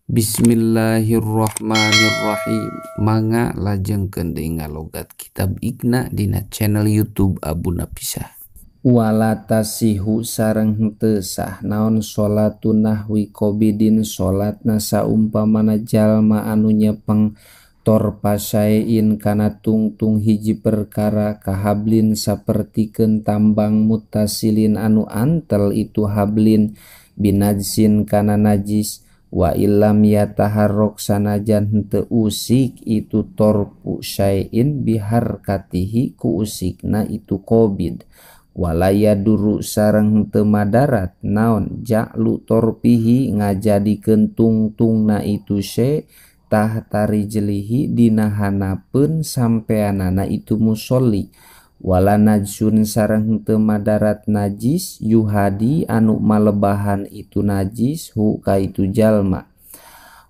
Bismillahirrahmanirrahim. Mangga lajengkeun deui ngalogat kitab Iqna dina channel YouTube Abu Napisah. Wala tasihu sareng henteu sah naon salatun nahwi qabidin salatna saumpamana jalma anu nyepeng torpasaein kana tungtung hiji perkara kahablin sapertikeun tambang mutasilin anu antel itu hablin binajsin kana najis wa illam yataharrok sanajan henteu usik itu torpu syai'in biharkatihi ku usikna itu qabid walaya duru sareng henteu madarat naon ja'lu torpihi ngajadikeun tungtungna itu syai tahta rijlihi dina hanapeun sampeanana itu musolli wala najsun sareng henteu madarat najis yuhadi anu malebahan itu najis hu ka itu jalma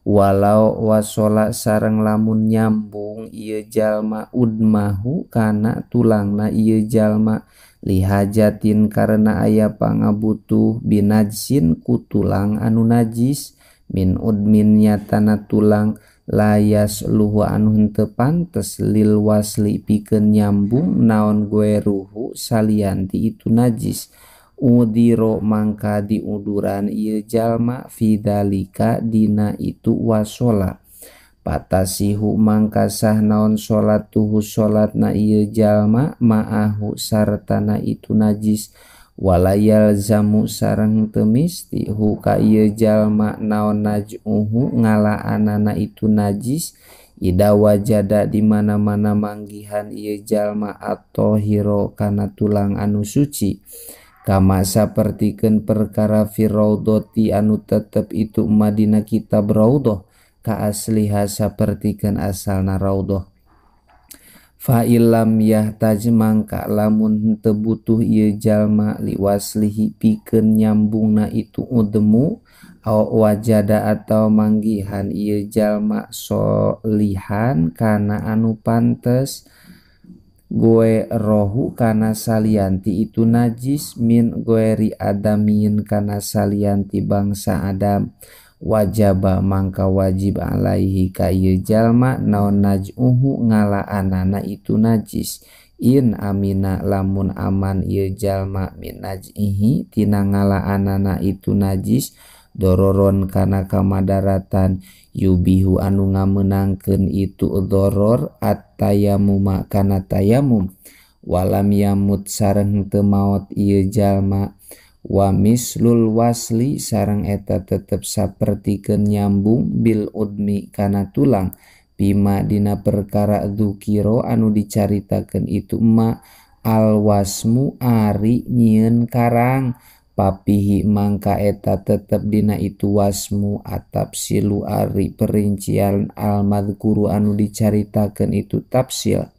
walau wasola sareng lamun nyambung ieu jalma udmahu kana tulangna ieu jalma lihajatin karena aya pangabutuh binajsin ku tulang anu najis min udmin nyatana tulang layas luhu anu henteu pantes lil wasli pikeun nyambung naon gueruhu salianti itu najis udiro mangka diuduran ieu jalma fidalika dina itu wasola patasihu mangka sah naon salatuhu salatna ieu jalma ma'ahu sartana itu najis walayal zamu sareng teu misti hu ka ieu jalma naon naj'uhu ngalaanana itu najis ida wajada di mana-mana manggihan ieu jalma at-tahira kana tulang anu suci kama sapertikeun perkara fi raudhati anu tetep itu madina kitab raudhah ka asliha sapertikeun asalna raudhah fa illam yahtaj mangka lamun henteu butuh ieu jalma liwaslihi pikeun nyambungna itu udmu aw wajada atau manggihan ieu jalma solihan kana anu pantes gue rohu kana salianti itu najis min gueri adamin kana salianti bangsa Adam wajaba mangka wajib alaihi ka ieu jalma naon naj'uhu ngalaanana itu najis in amina lamun aman ieu jalma min naj'ihi tina ngalaanana itu najis dororon kana kamadaratan yubihu anu ngamenangkeun itu doror at-tayammuma kana tayamum walam yamut sareng teu maot ieu jalma wa mislul wasli sareng eta tetep sapertikeun nyambung bil udmi kana tulang bima dina perkara dzukira anu dicaritakeun itu ma al wasmu ari nyieun karang papihi mangka eta tetep dina itu wasmu atapsilu ari perincian al madhkuru anu dicaritakeun itu tafsil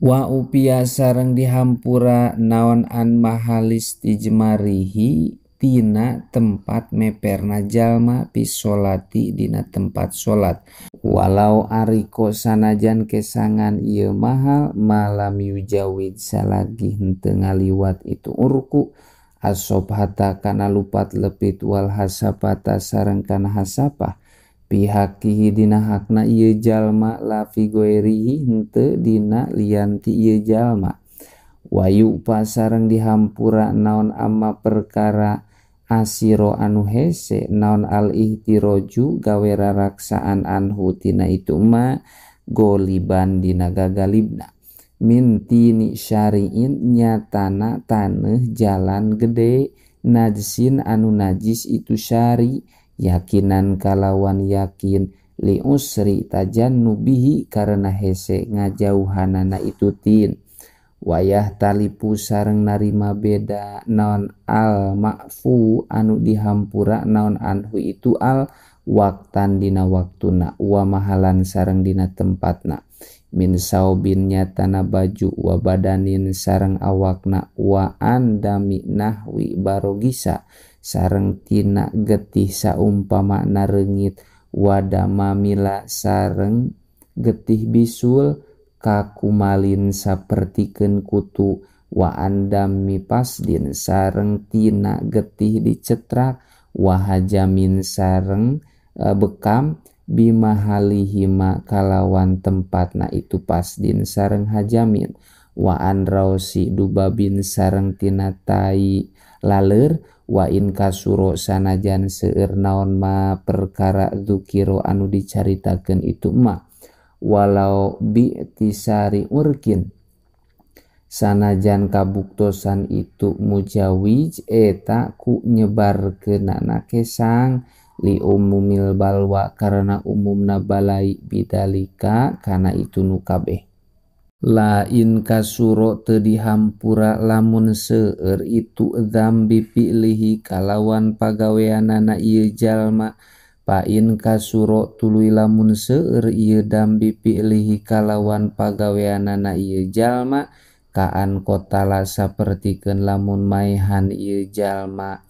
wa upia sareng dihampura naon an mahalis tijmarihi tina tempat meperna jalma pisolati dina tempat salat walau ariko sanajan kesangan ieu mahal malam yujawid salagi henteu ngaliwat itu urku asobhata kana lupat lepit wal hasapata sareng kana hasapah pihakihi dina hakna ieu jalma la fi ghairihi henteu dina lianti ieu jalma wayu pasareng dihampura naon amma perkara asiro anu hese naon al ihtiroju gawe raraksaan anhu tina itu ma goliban dina gagalibna min tini syari'in nyatana taneuh jalan gede najsin anu najis itu syari yakinan kalawan yakin li usri tajannubihi karena hese ngajauhanana itu tin wayah talipu sareng narima beda naon al ma'fu anu dihampura naon anhu itu al waktan dina waktuna wa mahalan sareng dina tempatna min saubin nyatana baju wa badanin sareng awakna wa andami nahwi barogisa sareng tina getih saumpama reungit wadamamila sareng getih bisul kakumalin sapertikeun kutu wa andami pasdin sareng tina getih dicetrak wahajamin sareng bekam bimahalihima kalawan tempatna itu pasdin sareng hajamin wa an rausi dubabin sareng tina tai laleur wa in kasuro sanajan seueur naon ma perkara dzukiro anu dicaritakeun itu ma walau bi tisari urkin sanajan kabuktosan itu mujawij eta ku nyebarkeunana kesang li umumil balwa karena umumna balai bidalika kana itu nu kabeh. La in kasuro teu dihampura lamun seueur itu dzambi fi'lihi kalawan pagaweanana ieu jalma pa in kasuro tuluy lamun seueur ieu dzambi fi'lihi kalawan pagaweanana ieu jalma kaan kotala sapertikeun lamun maehan ieu jalma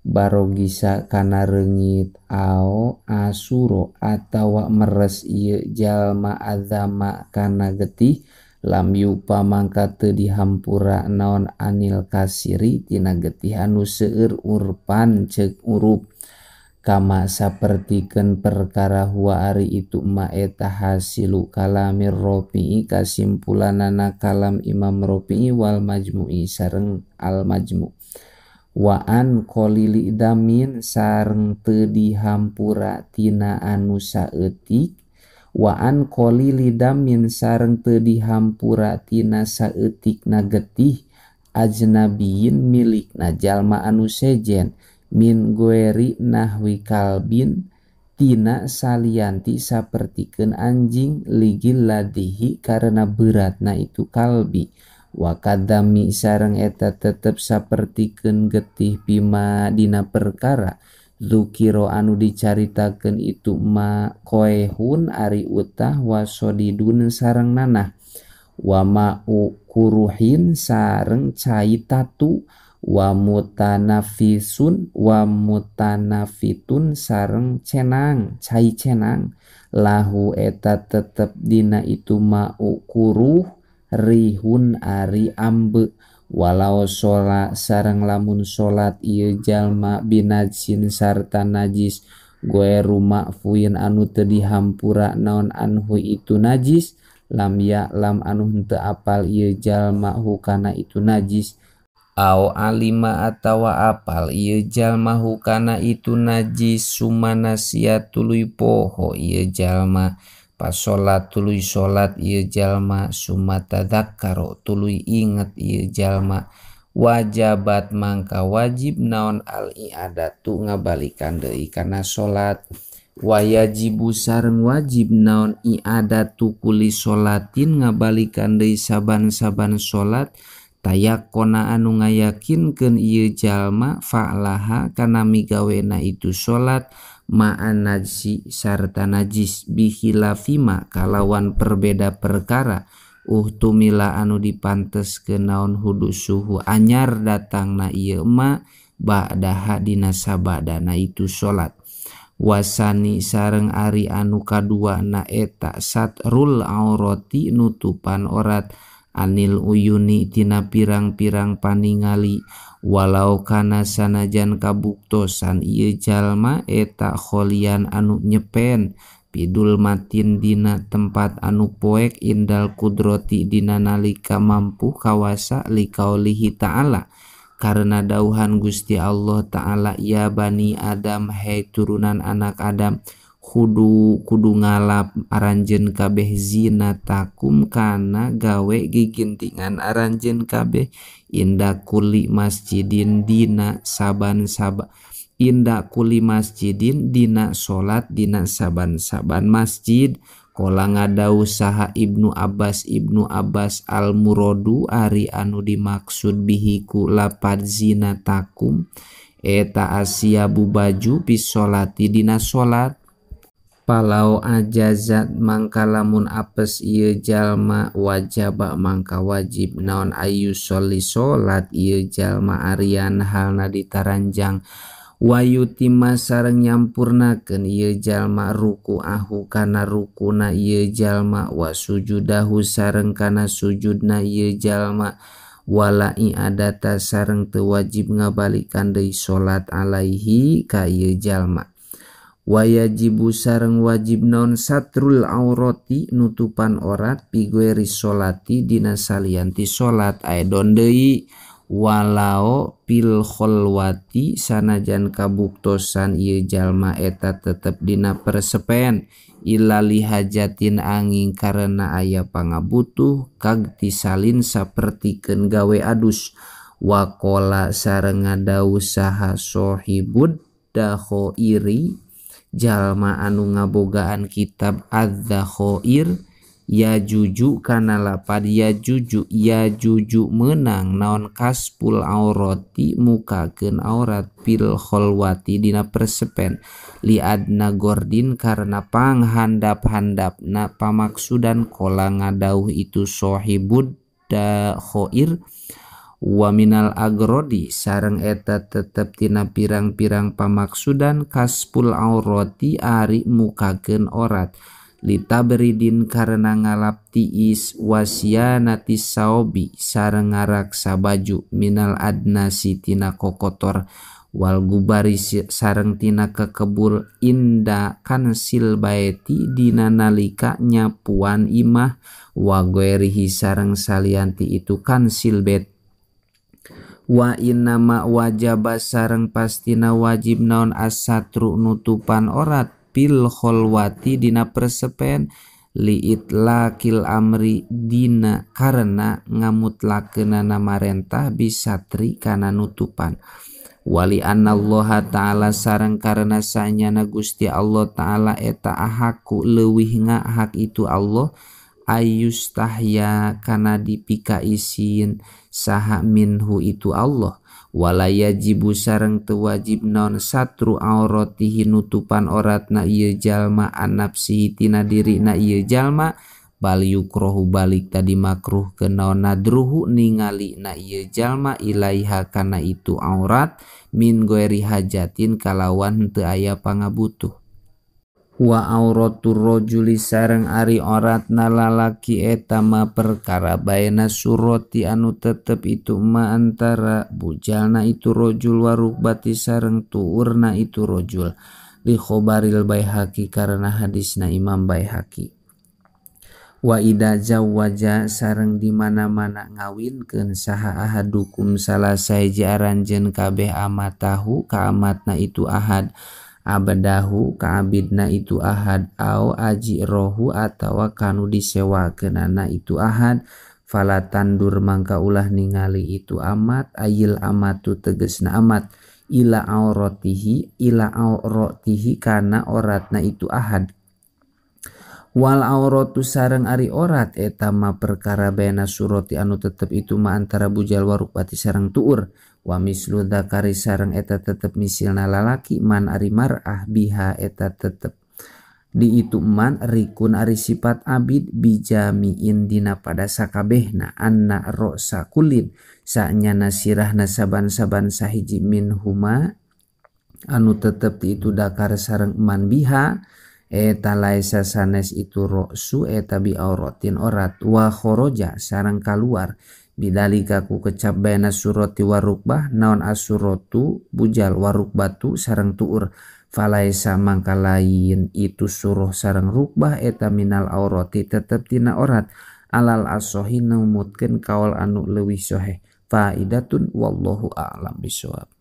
barogisa kana reungit ao asuro atawa meres ieu jalma azama kana getih lam yupa mangka teu dihampura naon anil kasiri tina getih anu seueur urpan ceuk urup kama sapertikeun perkara huwa ari itu ma eta hasilu kalamir Rafi'i kasimpulanana kalam Imam Rafi'i wal majmu'i sareng al majmu' wa an qalili damin sareng teu dihampura tina anu saeutik wa an qalili damin sareng teu dihampura tina saeutikna getih ajnabiyin milikna jalma anu sejen min goeri nahwi kalbin tina salianti sapertikeun anjing ligil ladihi karena beratna itu kalbi wa kadami sareng eta tetep sapertikeun getih bima dina perkara dzukiro anu dicaritakeun itu ma koehun ari utah wasodidun sareng nanah wa ma'u kuruhin sareng cai tatu wa mutanafisun wa mutanafitun sareng cenang cai cenang lahu eta tetep dina itu ma'u kuruh rihun ari ambe walau sholat sareng lamun sholat ieu jalma binajsin sarta najis goeru ma'fuin anu teu dihampura naon anhu itu najis lam ya lam anu henteu apal ieu jalma hukana itu najis au alima atawa apal ieu jalma hukana itu najis sumanasia tuluy poho ieu jalma pas salat tuluy salat ieu jalma summa tadzakkaro tuluy inget ieu jalma wajabat mangka wajib naon al i'adatu ngabalikan deui kana salat wayajibu sareng wajib naon i'adatu kulli salatin ngabalikan deui saban-saban salat tayakona anu ngayakinkeun ieu jalma fa'laha kana migawena itu salat ma'an najsi sarta najis bihilafima kalawan perbeda perkara uhtumila anu dipanteskeun naon hudusuhu anyar datangna ieu ma ba'daha dina sabadana itu salat wasani sareng ari anu kadua na eta satrul aurati nutupan orat anil uyuni tina pirang-pirang paningali walau kana sanajan kabuktosan ieu jalma eta kholian anu nyepen pidul matin dina tempat anu poek indal kudroti dina nalika mampu kawasa likaulihi ta'ala karena dauhan Gusti Allah ta'ala ya bani Adam hei turunan anak Adam kudu ngalap aranjeun kabeh zinatakum kana gawe gigintingan aranjeun kabeh inda kulli masjidin dina saban-saban inda kulli masjidin dina salat dina saban-saban masjid. Kola ngadau saha Ibnu Abbas al muradu ari anu dimaksud bihiku lapad zinatakum eta asyabu baju pisolati dina salat. Palau ajazat mangka lamun apes ieu jalma wajaba mangka wajib naon ayu sholli salat ieu jalma arian halna ditaranjang wayutima sareng nyampurnakeun ieu jalma ruku'ahu kana rukuna ieu jalma wa sujudahu sareng kana sujudna ieu jalma wala i'adata sareng teu wajib ngabalikan deui salat alaihi ka ieu jalma. Wajibu sareng wajib naon satrul aurati nutupan orat pigueri sholati dina salianti salat aedon deui walau pil kholwati sanajan kabuktosan ieu jalma eta tetep dina persepen illa lihajatin angin karena aya pangabutuh kagtisalin sapertikeun gawe adus waqala sareng ngadawuh saha sohibud dakhoiri jalma anu ngabogaan kitab ad-dakhoir ya juju kana lapad ya juju ya juju menang naon kaspul aurati mukakeun aurat pil kholwati dina persepen li adna gordin karena panghandap-handapna pamaksudan kola ngadauh itu sohibud dakhoir wa minal agrodi sareng eta tetep tina pirang-pirang pamaksudan kaspul aurati ari mukakeun orat litaberidin karena ngalap tiis wasianati saobi sareng ngaraksa baju minal adnasi tina kokotor wal gubari sareng tina kekebul inda kansil baeti dina nalika nyapuan imah wa goerihi sareng salianti itu kansil bet wa innama wajaba sareng pastina wajib naon asatru nutupan orat pil kholwati dina persepen liitlaqil amri dina karena ngamutlakeunana marentah bisatri kana nutupan wali anallaha ta'ala sareng karena sanyana Gusti Allah ta'ala eta ahaku leuwih ngahak itu Allah ayustahya kana dipika isin saha minhu itu Allah wala yajibu sareng teu wajib naon satru auratihi nutupan oratna ieu jalma anapsihi tina dirina ieu jalma bal yukrohu balik tadi makruh naon nadruhu ningali na ieu jalma ilaiha kana itu aurat min ghairi hajatin kalawan teu aya pangabutuh. Wa auratur rajuli sareng ari oratna lalaki eta ma perkara baena surati anu tetep itu ma antara bujalna itu rajul warukbati sareng tuurna itu rajul li khobaril Baihaqi karena hadisna Imam Baihaqi. Wa ida zawaja sareng di mana-mana ngawinkeun saha ahadukum salah sahiji aranjeun kabeh amatahu ka amatna itu ahad abdahu kaabidna itu ahad au ajirohu atawa kanu disewakeunana itu ahad fala tandur mangka ulah ningali itu amat ayil amatu tegesna amat ila auratihi kana oratna itu ahad wal auratu sareng ari orat eta ma perkara baena surati anu tetep itu ma antara bujal warupati sareng tuur wa mislu dzakari sareng eta tetep misilna lalaki man ari mar'ah biha eta tetep di itu man rikun ari sifat abid bijamiin dina pada sakabehna anna ro'sa kulin sanyana sirahna saban-saban sahiji min huma anu tetep di itu dakar sareng man biha eta laisa sanes itu ro'su eta bi auratin orat wa khoroja sareng kaluar bidalika ku kecap baena surati warukbah naon asuratu bujal warukbatu sareng tuur falaisa mangka lain itu suruh sareng rukbah eta minal aurati tetep tina orat alal asohi numutkeun kaul anu leuwih soheh. Faidatun wallahu a'lam bishawab.